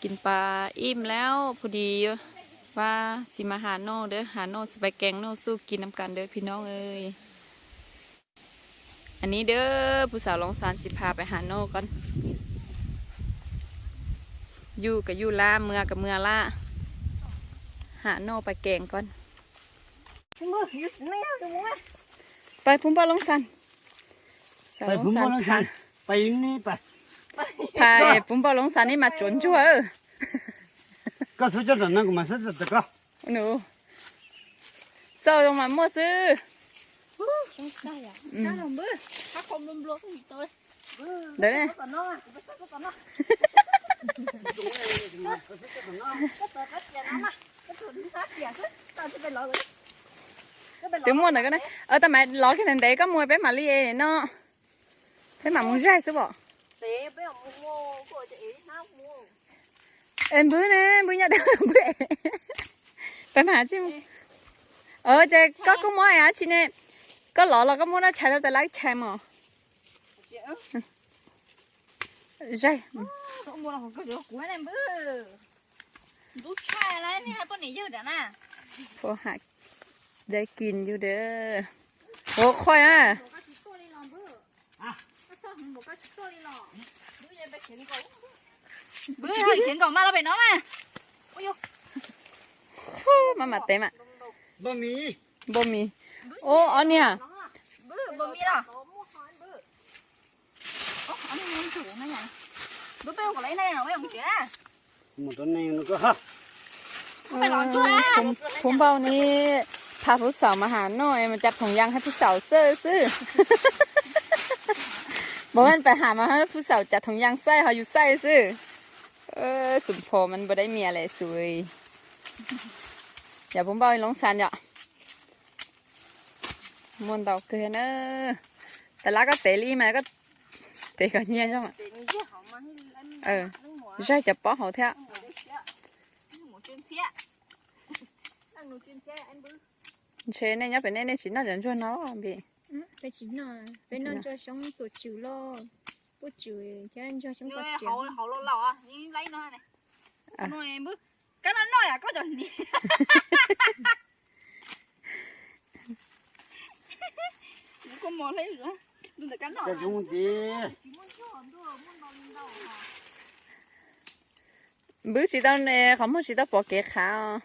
กินปลาอิ่มแล้ว พอดีว่าสิมาหาหน่อเด้อ หาหน่อสิไปแกงหน่อสู้กินนำกันเด้อพี่น้องเอ้ย อันนี้เด้อ ผู้สาวลองซานสิพาไปหาหน่อก่อน อยู่กับอยู่ล่า เมือกับเมือล่า หาหน่อไปแกงก่อน ไป phun npauj Looj Xan. Xav Looj Xan. Phun npauj Looj Xan. Phais phun npauj Looj Xan ib mas tsuav ntsuag. Koj xub coj tom no kuv mam xub coj tom koj. Xauj zoo mas muaj xwb. Ntawd ne. Twb muaj ntawd koj ne. Tag mas lov kiag ntev ntev koj mus peb mam li no. Peb mam mus zaig xwb pom. Es npwb ne, npwb nyob dab npwb. Peb mam tsis mus. Ces koj kuj muab dab tsi ne. Koj lov los koj muab noj chais rau tas lab chais mos. Zaig. Ua ha, dai kis yug de. Ua qhuaj na. Maj mam tev mas. Npau mis. Ub, ob niag. Phub npauj ne, pha phub xaum mas ham noj mas cas thoom yas hab phub xaum xwb xwb. Npau mas pab ham mas hab phub xaum cas thoom yas xaij ho yus xaij xwb. Xum phom mas npau dai mias lawm xwb. Yog phub npauj Looj Xan yom. Muaj ntau kawg na. Tas lab koj tev li mas koj tev kom nyiaj zog. Zaig cov pob hauv thiab. Ntshe nej nyob pem nej, nej tsis noj cov ntsuag no npis. Peb tsis noj, peb noj ntsuag xyoob tuam tswm loj, tuam tswm thiab ntsuag xyoob tuam tswm. Koj noj noj yam koj cov hniav. Npwb tsis tau, qhov muag tsis tau pom kev qhav.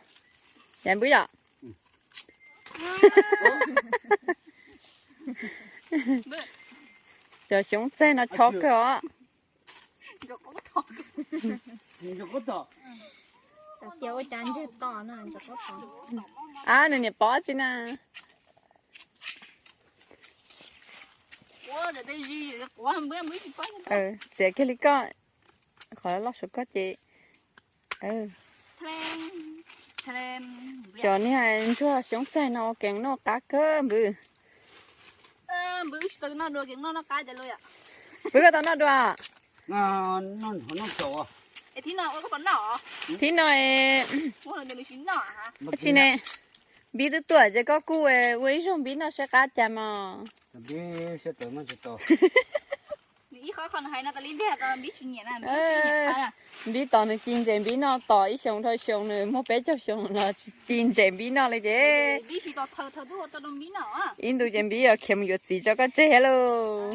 Yam npwb yom. Cov xyoob txaig no chob kawg os. Ab, nws niam pov tsi na. Txiav kiag li koj, qhov loj suav koj ces. Cov niag ntsuag xyoob txaig no ua kees noj qab kawg npwb. Npwb koj tau noj dua? Thib no, tsi ne, npib twb tuaj ces koj kuj ua ib zaug npib noj saib qab cas mog. Npib tos nws ci ntses npib noj tos ib xyoo dhau xyoo nws muaj peb caug xyoo los tsis ci ntses npib noj li ces. Ib ntus ces npib yuav khiav mus yuav txiv tso koj tseg thiab lauj.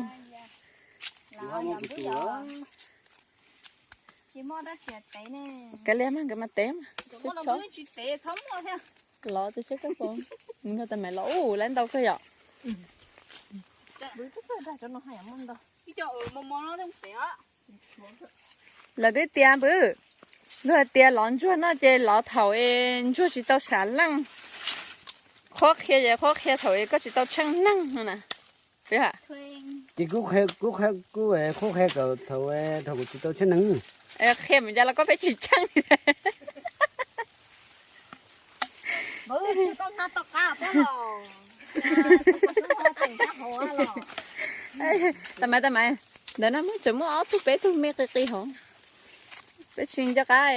Kav liam mas nkawd mas tev mas. Lov tsis seb koj pom. Nws nrog tas Maiv los ub lawv ntau kawg yom. Lawv twb tias npwb, luag hais tias lov ntsuag no ces lov thaum es ntsuag tsis tau sav leej. Qhuab qhia ces qhuab qhia thaum es koj tsis tau tsheej neeg no na. Ces kuv qhia, kuv qhia, kuv qhuab qhia kom thaum, thaum kuv tsis tau tsheej neeg. Qhia mus cas los koj peb tsis tsheej. Tas Maiv, tas Maiv, ntawm no muaj tseem muaj ob tug peb tug me qis qis hauv. Peb tsis nco qab.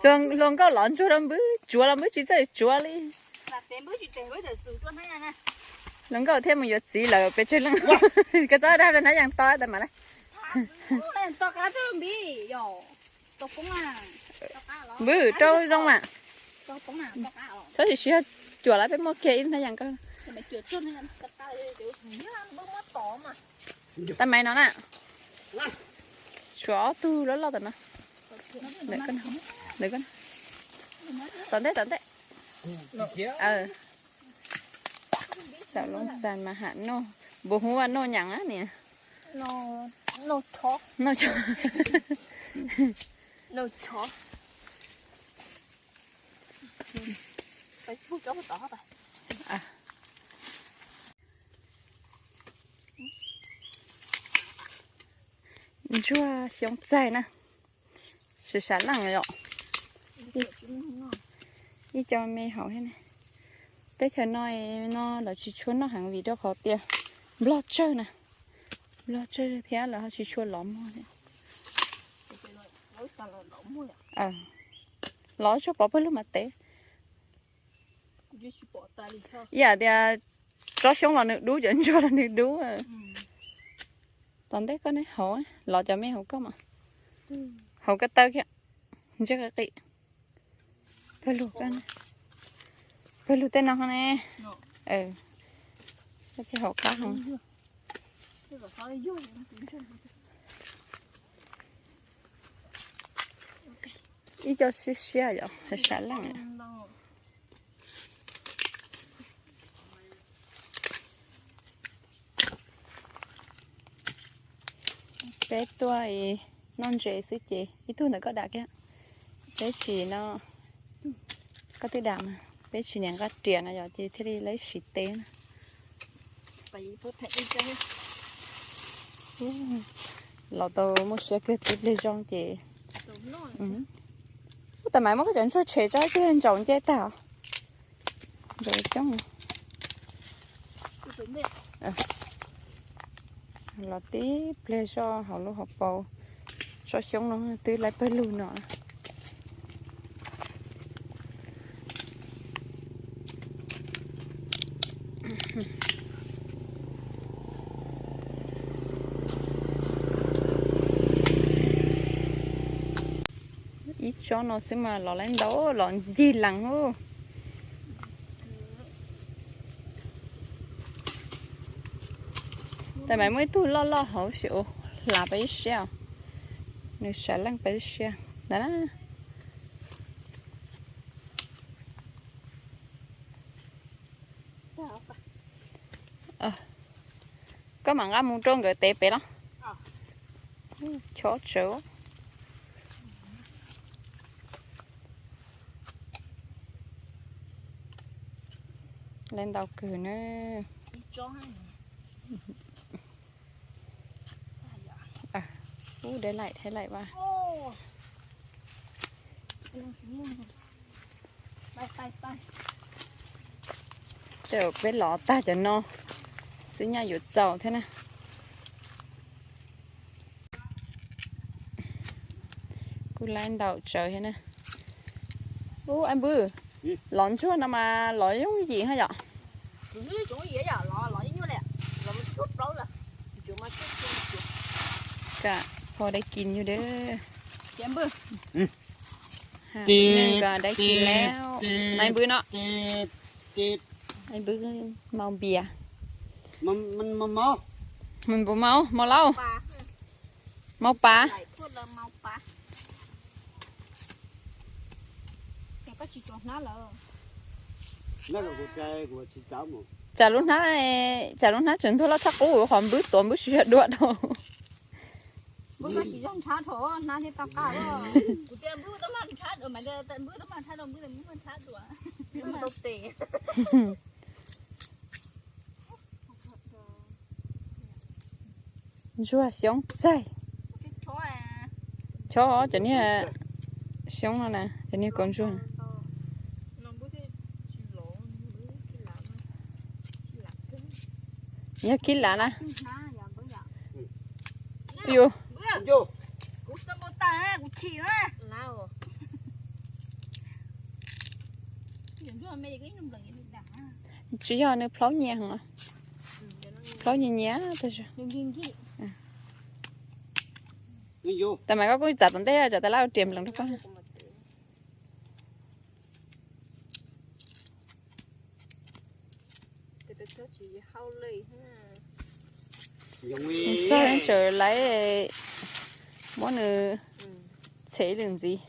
Hluas nkauj lov ntsuag rau npwb, tsuav los npwb tsis txawj tsuav li. Hluas nkauj thiaj mus yuav txiv lawm pes tsawg leej. Koj txhob dag rau hnab yas to tas Maiv na. Npwb rau zoo mas. Txhob sim siv cuam lawm peb muaj kiag ib hnab yas nkauj. Tag maiv no na. Tshuav ob tug loj loj tam no. Tom ntej tom ntej. Xav loo xas mas ham noj, npua hu ua noj nyaam niam. Noj tshov. Ntsuag xyoob txaig na, sawv sawv leej yom. Ib co me hauv thiab ne. Teb chaws no, no lawv tsis tshua noj heev vim rau qhov tias nplog tsawg na, nplog tsawg thiab lawv ho tsis tshua lov muag thiab. Lov tsuas pov pawg lug mas tev. Ib yam tias tsob xyoob los nws dub, cov ntsuag los nws dub. Tom ntej koj ne, hauv, lov cov me hauv koj mas. Hauv ko taw kiag, ntsej qis qis. Pawg lug, pawg lug tej no ne. Thiaj hauv qab hauv. Ib co siab siab yom, sawv sawv leej. Peb tuaj noj ntses xwb ces ib tug ntawm koj dam kiag. Peb tsis no, koj twb dam mas, peb tsis niam nqa riam no yom ces thiaj li lawv siv teb na. Los tau muaj siab kawg, tib pliag zoo ces. Ub, tas mas muab koj cov ntsuag tshem tso, twb ntsaum nce tag. Ntsaum coob. Los tib pliag zoj hauv lub hauv paus, tsob xyoob no twb laib pawg lug no. Ib tsob no xwb mas los laib ntau, los ncig lees ub. Tas mas muaj ib tug loj loj hauv si ua hlav pab ib siab, nws sawv leej pab ib siab ntawd na. Koj mam nqa mus rau nkawd tev pem los. Chob tsawv. Laib ntau kawg na. Ub, deb laim, deb laim vas. Tej zaum peb lov tag cov no xwb nyaj yuav txaus thiab na. Kuj laib ntau tsawv thiab na. Ub, ab npwb, lov ntsuag no mas lov yooj yim haj yom. Kam ho dai kis nyuj dab. Neeg kom dai kis lawm. Nai npwb no. Nai npwb mau npias. Npus mau, mau lauj. Mau pas. Tsam lub hnab, tsam lub hnab tseem ntuag loj tshaj qub qhov npwb tuav npwb tsis yog dua dhau. Ntsuag xyoob txaig. Chob cov niag xyoob no na, cov niag kaus ntsuag. Yog kib lav na. Yus. Tsis yog, nws plhaub nyias heev, plhaub nyias nyias tas zog. Tab mas koj kuj txav tom ntej, tsam tas lab ua riam nplees rau koj. Txog tseem laiv muab nws txhem ib lwm ntxiv.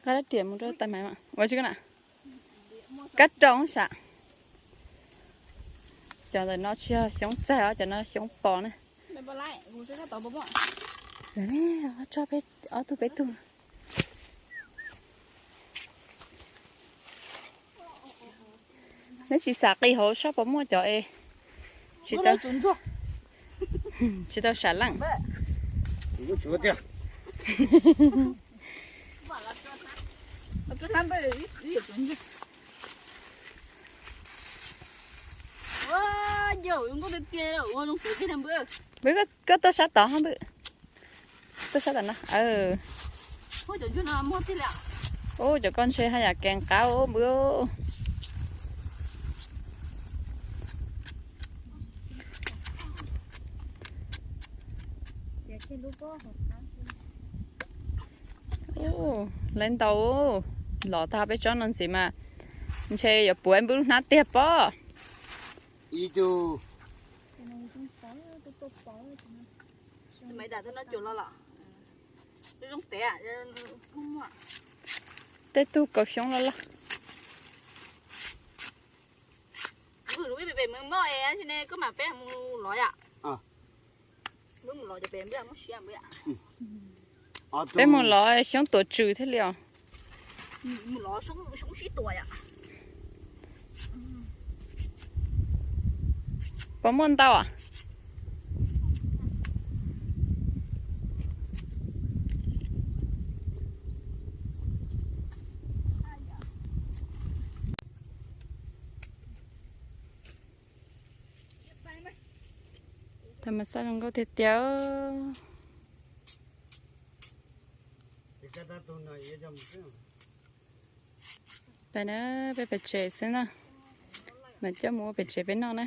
Qab dab riam mus rau tas mas ua tsi na, kab roo sam. Cov ntawm no tsis yog xyoob txaig os, cov no xyoob pos na. Tso peb ob tug peb tug. Neb tsis xav qis hauv sab pos muaj cov es tsis tau, tsis tau sam leej. Npwb, koj tuaj sab tod hab npwb. Tuaj sab tom no. Ub, cov koj ntshe haj yam kees qab npwb. Lawv ntau, los tag peb tsob no ntxiv mas ntshe yuav puav npwb lub hnab tiag pob. Tej tug kaus xyoob loj loj. Peb mus lov xyoob tuam tswm thiaj li os. Puas muaj ntau? Thaum mas xaj zoo nkauj tiag tiag. Peb na, peb pem tsev xwb na, mas coj mus ua pem tsev peb noj na.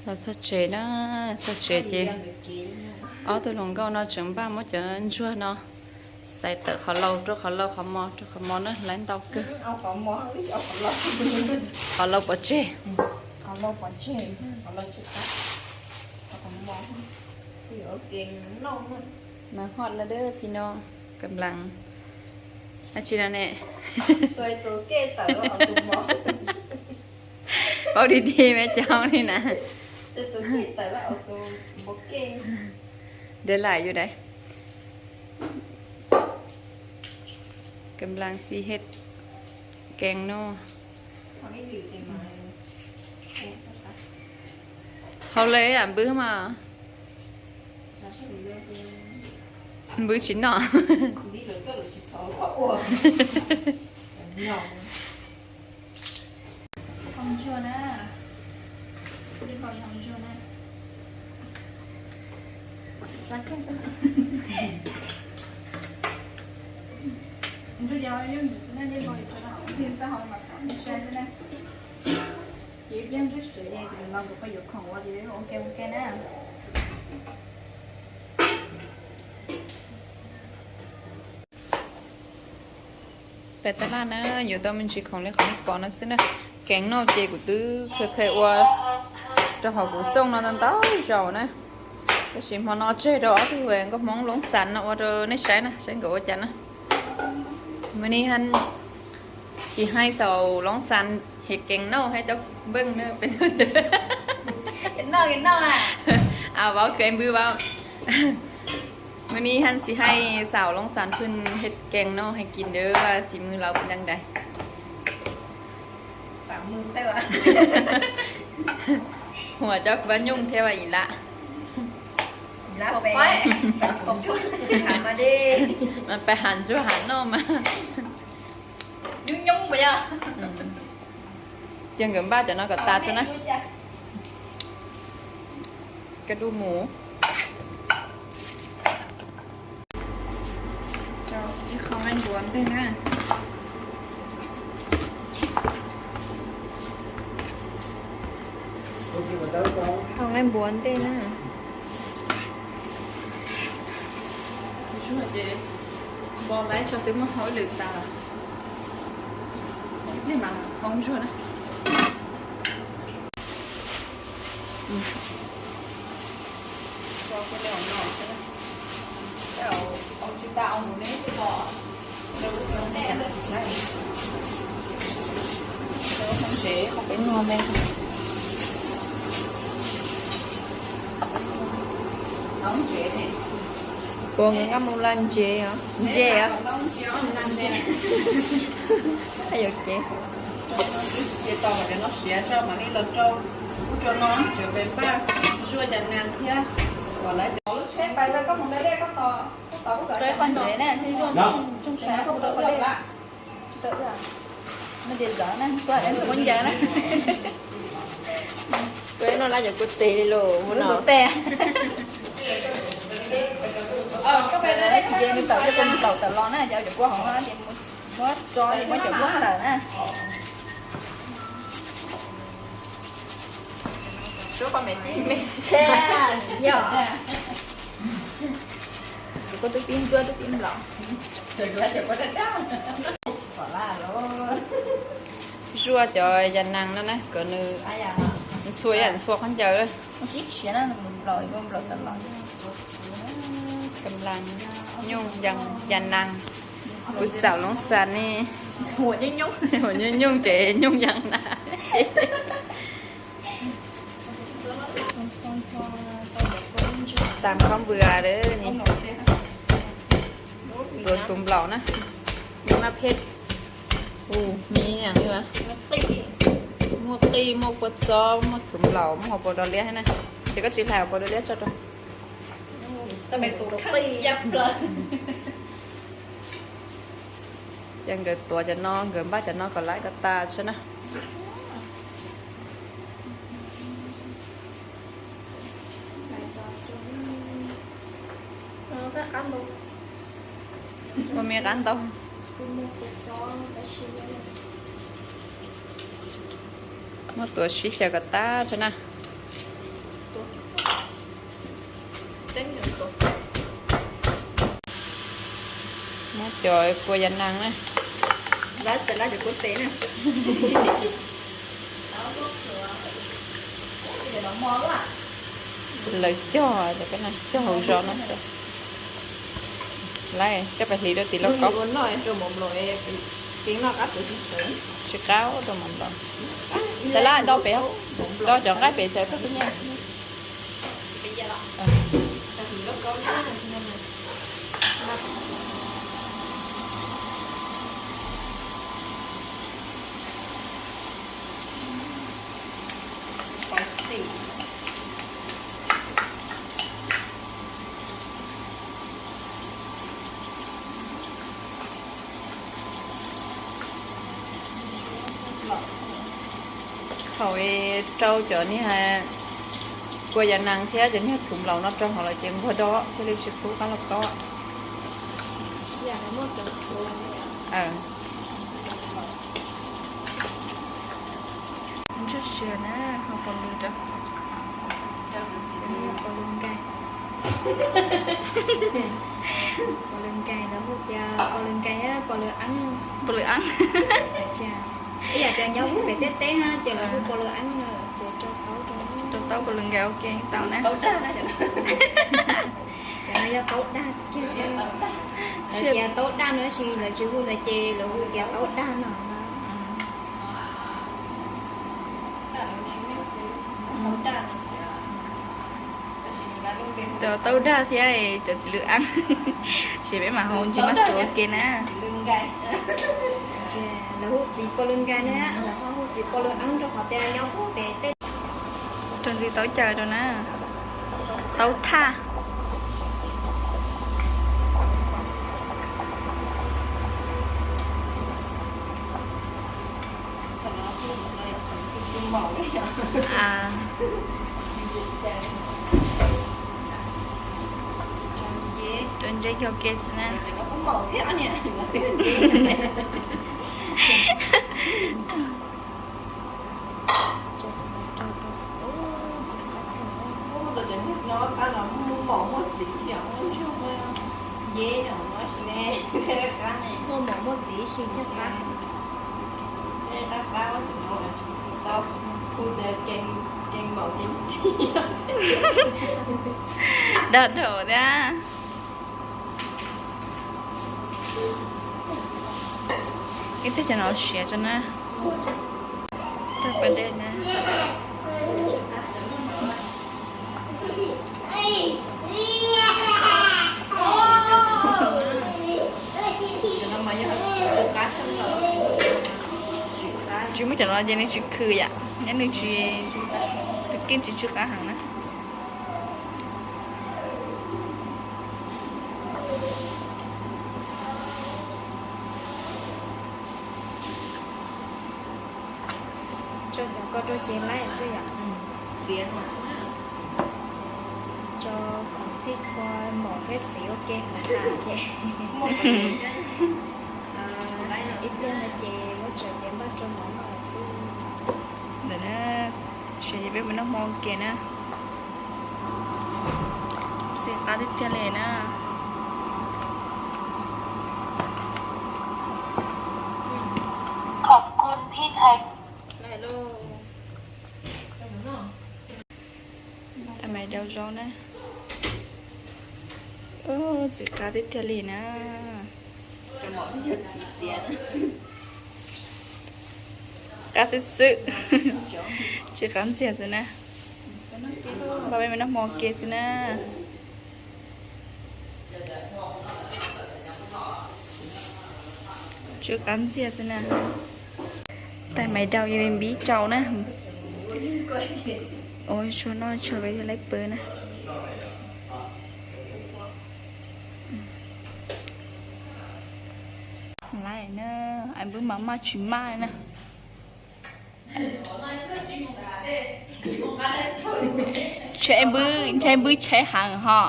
Los txog tsev na, txog tsev ces ob tug hluas nkauj no tseem npaj muab cov ntsuag no xaiv tawm qhov laus rau qhov laus, qhov mos rau qhov mos na, laiv ntau kawg. Qhov laus pov tseg. Mas hot lawm dab phi no, kam las dab tsi no ne? Paub dig dig me cov li na. Deb lam yus dais. Kam las xi het kees no. Hau le am npwb mas. Npwb tsis noj. Ces peb ntsuab siav ces los kuv pab yuav khoom ua ces ua ke ua ke na. Pem tab laj na, yuav tau me ntsis khoom li qhov nej pom no xwb na. Kees noj ces kuv twb kheev kheev ua rau hauv kuv xooj no ntau ntau zaus na. Tab sis hmo no tseg rau ob tug nkauj Hmoob Loob Xas no ua rau nej saib na, saib nkawd ua cas na. Maj Nis hab Xis Haij xaus Loob Xas hem kees noj hab cov npeej na peb. Vauv kev npwb vauv. Maj Nis hab Xis Haij xaus Loob Xas phwj hem kees noj hab kis ntawd, xis mws lawv puas ntees dais. Huam cov kuv pab nyuj thiab vas Yim Lab. Mas peb has ntsuag has noj mas. Ces nkawd npaj cov no kom tas tso na. Kab dub mus. Npuav ntej na. Hau nqaij npuav ntej na. Zuaj ces npo laib tso twb muab hau ib lwm tas. Ib pliag mas hau ntsuag na. Ntsev qhov peb nua me. Puas nkag mus la ntsev os? Ntsev os? Yuav kev. Ces tos kom cov no siav tso mam li los rau ub rau no, tsuav pes npaj zuaj cov nas thiab. Kom lawv cov lub tsheb pais rau koj mus rau dej koj tos, koj tos koj tos qhov ntsev na, zoo sab koj mus rau qhov dej. Tsis tau ua, no ces zov na, kuv ntxuav ncaws na. Kuv no lab cov kua tes li los mus no tes. Ces nws tawm cov kua mus tawm tawm los na, ces cov kua hauv no ces muab tso ces muab cov kua tawm na. Suab koj me me. Cov kua tub pib ntsuab tub pib nplaum. Zuaj cov yas nas no na, kom nws ntxhua yam ntxhua khaub ncaws. Sib tshiav na, nws nplaum nplaum tawm los. Kam las nyuj yas nas, kuv xaum loob xas ne. Huam nyuj nyuj ces nyuj yas nas. Tas khob npws ne, tuav txhuv nplaum na, me maj phej. Ua me ib yam li, muaj qij, muaj kua txob, muaj txhuv nplaum, muaj hauv paus dog liab thiab na. Ces koj tsis hlais hauv paus dog liab tso rau. Ces nkawd tuav cov no, nkawd npaj cov no kom laib kom tas tso na. Ua me qab ntau. Muab tuav sib xyaw kom tas tso na. Muab cov kua yas nas na. Lawv cog, cog hauv zos no xwb. Lawv coj pais hliv rau tim lauj kaub. Tsis qab rau mov nplaum. Tab lab do pem, do cov nqaij pem tsawv peb tus nyiaj. Thaum rau cov niag kua yas nas thiab cov niag txhuv nplaum no rau hauv lawm ces nquag do thiaj li tsis kub qab lauj kaub. Ntsuag siav na, hau pos lwm rau. Pos lwm nkais. Pos lwm nkais lawv hu tias pos lwm nkais, pos lwm eeb. Pos lwm eeb. Ib yam tias nyob pem teb teb na ces lawv hu pos lwm eeb no, ces rau taub, rau taub pos lwm nkais ua ke tau na. Cov no yog taub dag kiag. Lawv tias taub dag no tab sis lawv tsis hu ntawd ces lawv hu tias taub dag no. Cov taub dag thiab cov txiv lwm eeb, ces peb mam hu ntsis mab xuav ua ke na. Lawv hu txiv pos lwm nkais na, lawv ho hu txiv pos lwm eeb rau qhov tias nyob pem teb. Rau ntsis taub caws rau na. Taub thaj. Rau ntsis, Ze yog ke xwb na. Muaj maum muaj txiv si thiaj qab. Dog dog thiab. Ib teg cov no siav tso na. Tag pas dej na. Tsis muab cov no ces nws tsis khw yam, nyob nws tsis, tus kib tsis tsw qab heev na. Tso cov ko rau ces laib xwb yom. Tso khoom txhij txhua maum thiab txiv ua ke hauv tas ces ib pliag no ces muab tso ces npaj rau mov noj lawm xwb. Ntawm na, seb peb mus noj hmo ua ke na. Ntxim qab tiag tiag li na. Tais Maiv Daus zoo na. Ntxim qab tiag tiag li na. Qab xwb xwb, tsis qab ntxiag xwb na. Npaj peb mus noj hmo ua ke xwb na. Tsw qab ntxiag xwb na. Tais Maiv Daus yog li npib tsau na. Ua tshuaj noj tshuaj peb yog laib pw na. Laib na, Ais Npwb mas maj tsis maj na. Tshaib Npwb, Tshaib Npwb tshaib heev ho.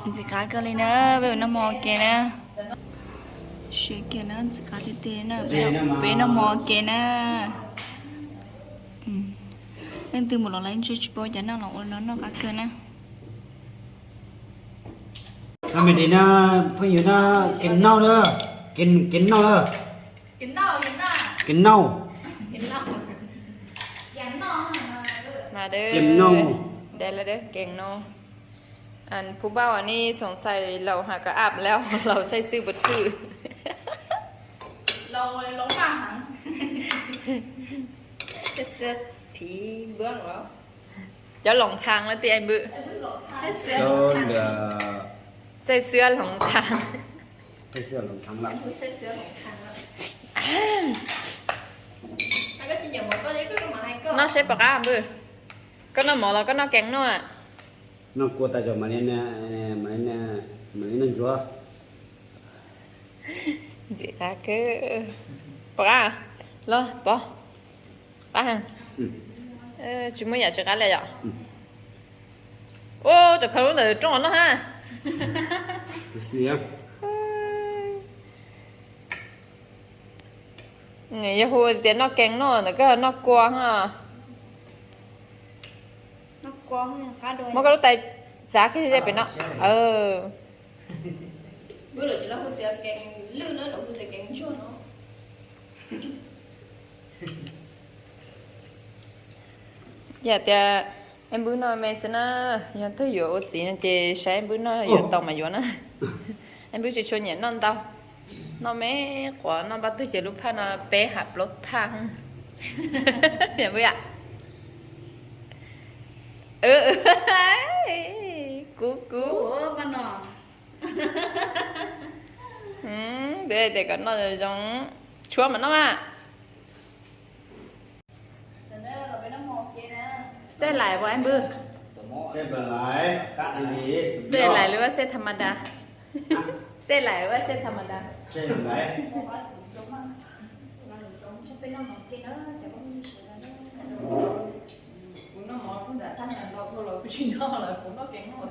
Ntxim qab kawg li na, peb mus noj hmo ua ke na. Siab kiag na, ntxim qab tiag tiag na, peb noj hmo ua ke na. Leej twg mus los lawv ntshe tsis paub cas noj los ua no noj qab kawg na. Mày đi na, phơi nhuận na, kênh nâu đó, kênh, kênh nâu đó. Kênh nâu. Kênh nâu. Kênh nâu. Phú Bảo นี่สงสัยเราหากระอับแล้ว เราใส่ซื่อเบิดคือ Cov lòng thang lawm tiag Npwm. Xais xwab lòng thang. Noj seb puas qab Npwm. Koj noj mov los koj noj kees noj? Noj kua tas zog mam li, mam li noj ntsuav. Ntxim qab kawg. Puas qab? Los pov. Qab heev. Tsis muaj yam tsis qab li yom? Ua, rau khav lub ntawm rooj los noj ha. Yog hu tias noj kees noj ntawm koj noj kua ha. Muab koj lub tais txav kiag ze pem no. Yog tias Npwm noj me xwb na, yog twg yuav ua txiv no ces saib Npwm noj yuav tau mas yuav na. Npwm tsis tshua nyiam noj ntau, noj me quav noj npaj twg ces lub phaj no peb ham plaub phaj. Npwm, kub kub. Tes kom noj zoo, tshuab mas noj mas. Xej lais puas Npwg? Xej lais li xej tha ma da? Xej lais li xej tha ma da? Kuv noj mov kuv nram tag nrho los kuv tsis noj lawm, kuv noj kev noj.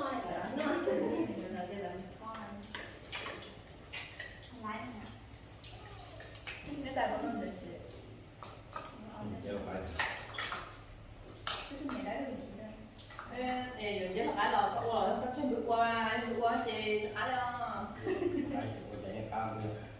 no, lawv tsis noj. Lawv tias lawv mus phob. Lawv tias lawv mus phob. Ces yuav nceb los qab los koj ua los koj tseg npwb ua, npwb ua ces tsis qab li os. Ua ces yeej qab npwb.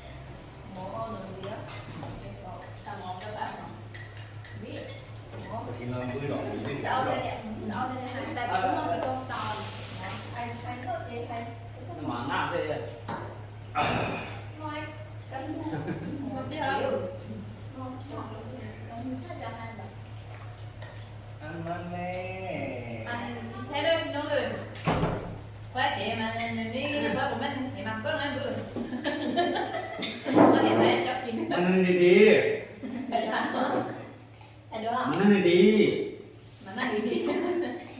Thiab no, kuv mas nws nws kuv mas nws thiab mas peb nab nws. Mas nws dim dim. Mas nws dim. Mas nws dim. Mas nws dim.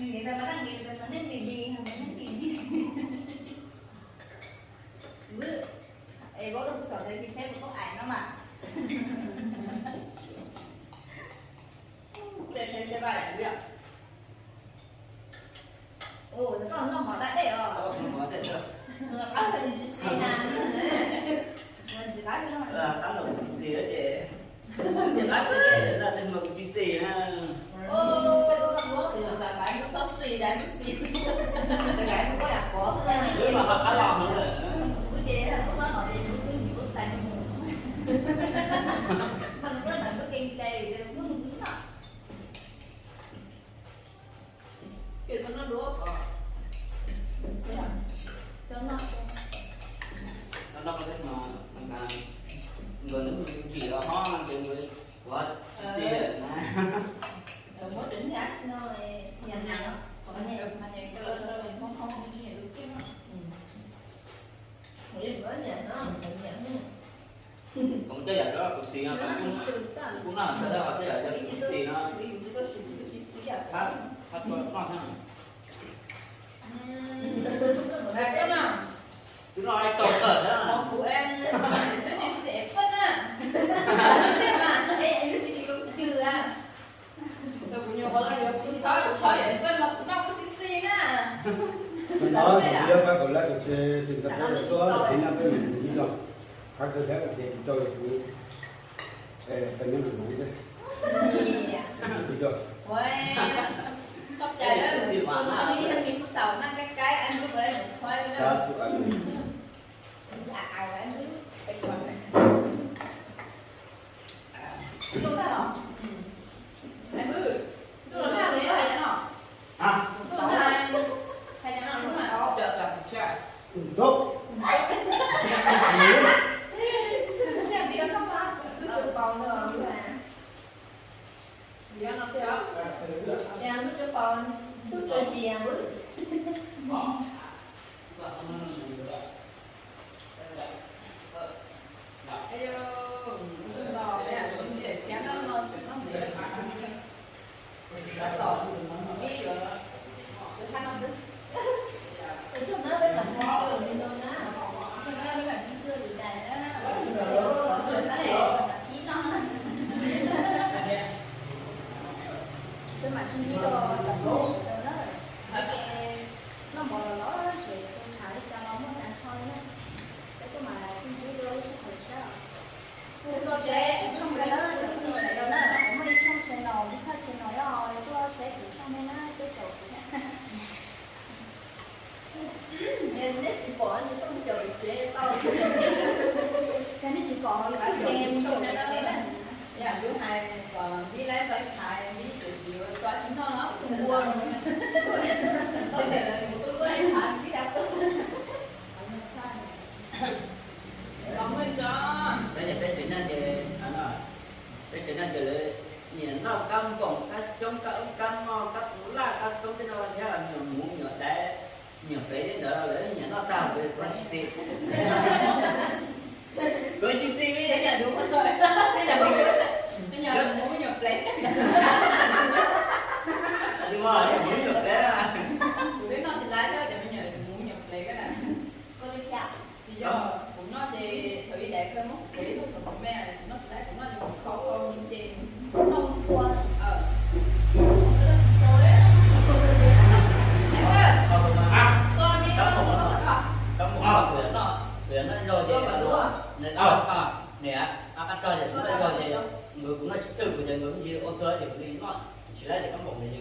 Nws dim, mas nws dim, mas nws dim, mas nws dim. Wb, es vos rau kuv xav tes tis theb kuv txoj ais no mas. Xe, xe, xe vai lawm yom. Ua, koj noj mov dab dej os. Qab tsis xis na. Tsis qab li no. Qab los kuv tsis xis ces, qab tsis xis na. Xav pab txhob xis, dab tsis xis. Wb mas qab los heev lawm. Wb ces txhob no ces wb twb nim lub tais mus. Nws kuj ntawm wb kev cai ces wb mus wb no. Ces tau noj duab os. Tau noj, tau noj, nkawd nws mus tsis los ho ces nkawd kuav tiag na. Muab tsis nyab no, nyab na, qhov nyab, muab ho mus tsis nyab lub tiag no. Kuv tej yam rau kuv txiv no, kuv kuj noj ntawd, ho tej yam rau kuv txiv no, qab tuaj noj thiab. Twb noj ib tau kawg thiab. Kuv nyuam qhuav los yuav kuv txhob txhob yam peb los kuv noj kuv tsis xis na. Kuv noj kuv yuav pab kaum lab kaum tse tus ntawd peb los suab los peb noj peb mus ib los. Qhov kawg thiab tias kuv tau kuv peb noj mus ib los. Txhob cai lawm, kuv tsis xaus noj kaib kaib, ab nub puas lai mus qhuaib li na. Ab nub peb kuam na. Ntuj tag los? Ntuj los nag los hais cas no? Ntuj los nag, hais cas no? Ntuj. Ntuj tsis paus no. Ntuj tsis paus, ntuj tsis paus. Tsev tus tham li cas los muaj tas nrho li na. Peb tuaj mas sib ntsib dua lub sij hawm sab. Kuv tau seb tshooj kawg na, kuv tau seb rau na, kuv muaj ib tshooj channel, ib txoj channel no, tuaj seb kuv tshooj nej na, tuaj caum kuv. Nej tsis pom, nej tuaj caum tsev tau. Yog nej tsis pom, nej caum tsev na. Yam kuv hais kom Vib laib tau ib phav, Vib tseem tsis yuav tso tsis noj los ua. Tau tias lawv mus tuaj luaj ib phav, Vib dab tuaj. Los muaj tso. Peb peb tsev neeg ces, peb tsev neeg ces lawv nyiam noj kab npoos, kab xyoob, kab oob, kab moj, kab puv laj, kab xoob, tej no thiab nyuam hmuv nyuam daiv, nyuam plev tej ntawd lawv nyiam noj tag, kuv tsis xis. Kuv tsis xis li. Nyuam hmuv nyuam plev. Nyuam hmuv nyuam plev. Kuv twb noj tsis laib thiab, cov me nyuam hmuv nyuam plev koj na. Koj li thiab. Tsis yog, kuv noj ces thaum ib daim kawg muab kuv plev, kuv me kuv noj tsis laib, kuv noj ces kuv khov khov li ces noj xua. Koj me koj noj, kuv noj zog ces, niam, qab rog ces kuv noj zog ces, nkawd kuv noj tsis txawj kuv ces nkawd ntsis ua tuag ces kuv li noj tsis laib ces kab npoos ces